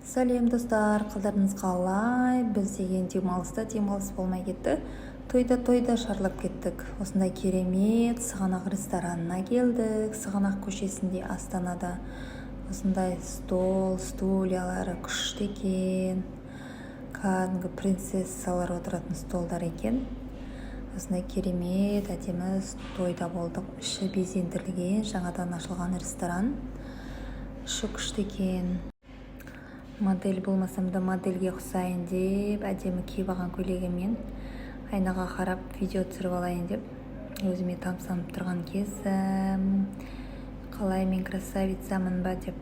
Сәлем, достар! Қалдарыңыз қалай? Біз деген демалыста демалыс болмай кетті, тойда тойда шарлап кеттік. Осындай керемет Сығанақ ресторанына келдік. Сығанақ көшесінде, Астанада. Осындай стол, стульялары күшті екен, кәдімгі принцессалар отыратын столдар екен. Осындай керемет, әдемі тойда болдық. Іші безендірілген, жаңадан ашылған ресторан, іші күшті екен. Модель болмасам да, модельге ұқсайын деп, әдемі киіп алған көйлегіммен айнаға қарап, видео түсіріп алайын деп, өзіме тамсанып тұрған кезім. Қалай, мен красавицамын ба деп,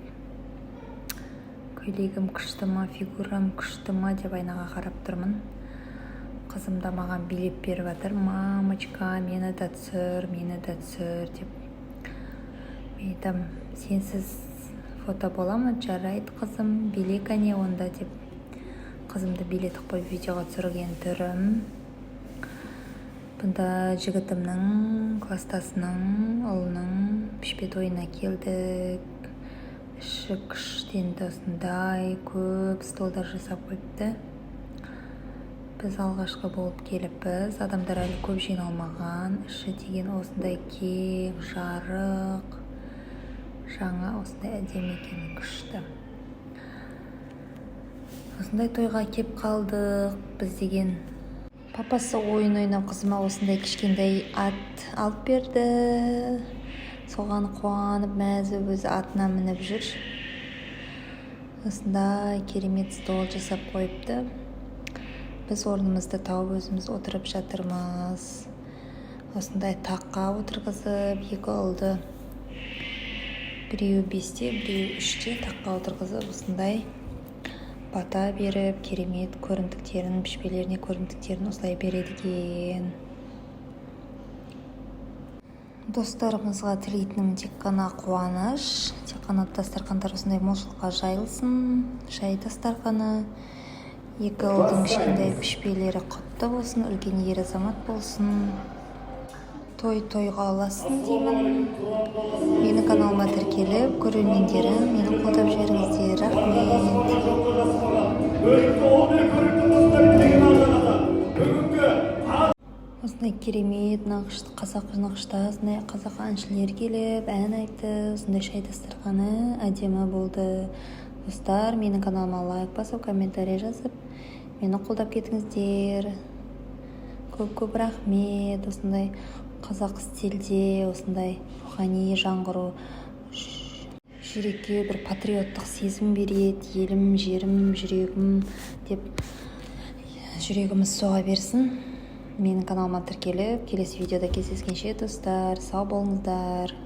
көйлегім күшті ма, фигурам күшті ма деп айнаға қарап тұрмын. Қызым да маған билеп беріп жатыр: «Мамочка, мені де түсір, мені де түсір», – деп. Мен айтамын: «Сенсіз фото бола ма? Жарайды, қызым, биле кәне онда», – деп, қызымды билетіп қойып, видеоға түсірген түрім. Бұнда жігітімнің класстасының ұлының пішпе тойына келдік. Іші күшті енді, осындай көп столдар жасап қойыпты. Біз алғашқы болып келіппіз, адамдар әлі көп жиналмаған. Іші деген осындай кең, жарық, жаңа, осындай әдемі екен, күшті. Осындай тойға кеп қалдық біз деген. Папасы ойын ойнап, қызыма осындай кішкентай ат алып берді. Соған қуанып, мәз, өзі атына мініп жүр. Осындай керемет стол жасап қойыпты. Біз орнымызды тауып, өзіміз отырып жатырмыз. Осындай таққа отырғызып, екі ұлды, біреуі 5-те, біреуі 3-те, таққа отырғызып, осындай бата беріп, керемет көрімдіктерін, пішпелеріне көрімдіктерін осылай береді екен. Достарымызға тілейтінім тек қана қуаныш, тек қана дастархандар осындай молшылыққа жайылсын, шай дастарханы. Екі ұлдың кішкентай пішпелері құтты болсын, үлкен ер азамат болсын, той тойға ұлассын деймін. Менің каналыма тіркеліп, көрермендерім, мені қолдап жіберіңіздер. Рахмет. Көрікті ұл мен көрікті қыздар деген азаматы бүгінгі Осындай керемет нақыш, қазақ нақышта, осындай қазақ әншілер келіп, ән айтты. Осындай шай дастарханы әдемі болды. Достар, менің каналыма лайк басып, комментарий жазып, мені қолдап кетіңіздер. Көп көп рахмет. Осындай қазақ стильде, осындай рухани жаңғыру, жүрекке бір патриоттық сезім береді. Елім, жерім, жүрегім деп жүрегіміз соға берсін. Менің каналыма тіркеліп, келесі видеода кездескенше, достар, сау болыңыздар.